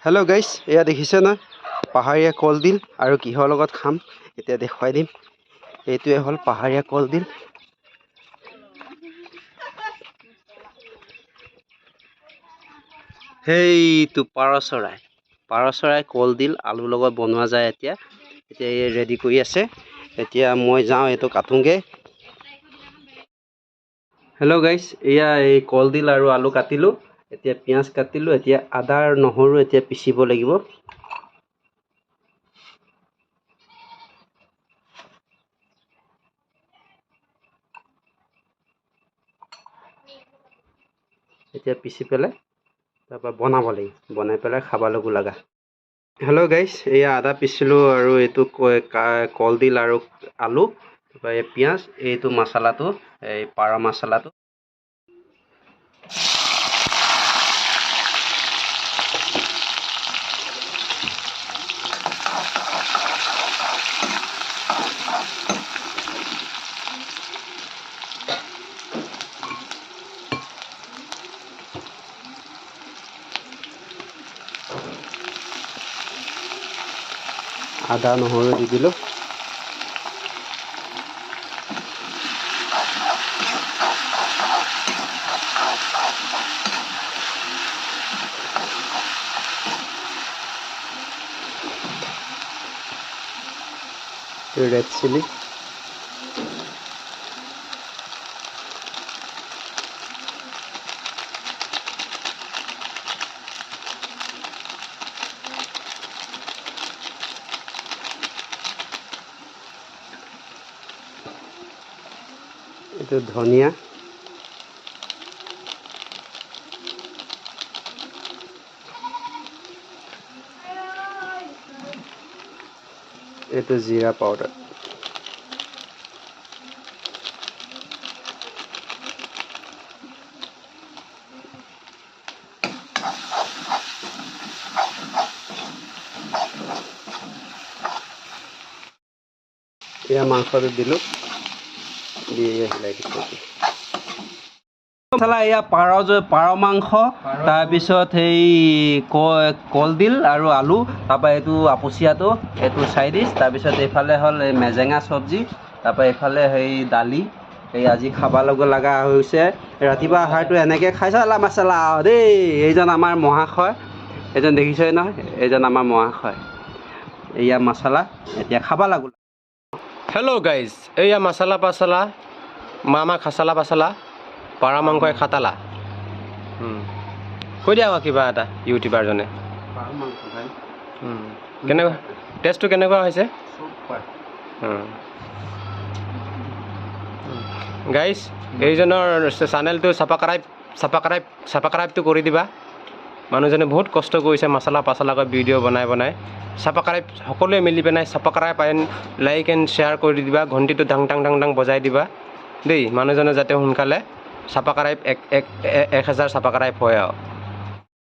Hello' গাইছ, এয়া দেখিছে নহয় পাহাৰীয়া কলডিল আৰু কিহৰ লগত খাম এতিয়া দেখুৱাই দিম। এইটোৱে হ'ল পাহাৰীয়া কলডিল। সেইটো পাৰ চৰাই, পাৰ চৰাই কলডিল আলুৰ লগত বনোৱা যায়। এতিয়া এতিয়া এই ৰেডি কৰি আছে। এতিয়া মই যাওঁ এইটো কাটোঁগৈ। হেল্ল' গাইছ, এয়া এই কলডিল আৰু আলু কাটিলোঁ, এতিয়া পিঁয়াজ কাটিলোঁ, এতিয়া আদা আৰু নহৰু এতিয়া পিচিব লাগিব। এতিয়া পিচি পেলাই তাৰপৰা বনাব লাগিব, বনাই পেলাই খাবলৈকো লগা। হেল্ল' গাইছ, এয়া আদা পিচিলোঁ আৰু এইটো কলডিল আৰু আলু, তাৰপৰা এই পিঁয়াজ, এইটো মছলাটো, এই পাৰ মছলাটো। আদা নহৰু দি দিলোঁ। ৰেড চিলি, এইটো ধনিয়া, এইটো জিৰা পাউডাৰ। এয়া মাংসটো দিলোঁ, দি হিলাই দিছোঁ। মছলা এয়া পাৰ মাংস, তাৰপিছত সেই কলডিল আৰু আলু, তাৰপৰা এইটো আপুচিয়াটো, এইটো চাইড ডিছ, তাৰপিছত এইফালে হ'ল এই মেজেঙা চব্জি, তাৰপৰা এইফালে সেই দালি। এই আজি খাব লগা হৈছে। ৰাতিপুৱা আহাৰটো এনেকৈ খাইছা মছলা দেই। এইজন আমাৰ মহাশয়, এইজন দেখিছেই নহয়, এইজন আমাৰ মহাশয়। এয়া মছলা এতিয়া খাব লাগো। হেল্ল' গাইজ, এইয়া মছলা পাচলা, মামা খাচালা পাচলা, পাৰ মাংসই খাতালা। কৈ দিয়া আকৌ কিবা এটা ইউটিউবাৰজনে। কেনেকুৱা টেষ্টটো কেনেকুৱা হৈছে? গাইজ, এইজনৰ চেনেলটো ছাবস্ক্ৰাইব ছাবস্ক্ৰাইব ছাবস্ক্ৰাইবটো কৰি দিবা। মানুহজনে বহুত কষ্ট কৰিছে মছলা পাচলাকৈ ভিডিঅ' বনাই বনাই। ছাবস্ক্ৰাইব সকলোৱে মিলি পেলাই subscribe and like and share কৰি দিবা, ঘণ্টিটো ঢাং ঢাং ঢাং ঢাং বজাই দিবা দেই। মানুহজনে যাতে সোনকালে ছাবস্ক্ৰাইব এক এক 1000 ছাবস্ক্ৰাইব হয় আৰু।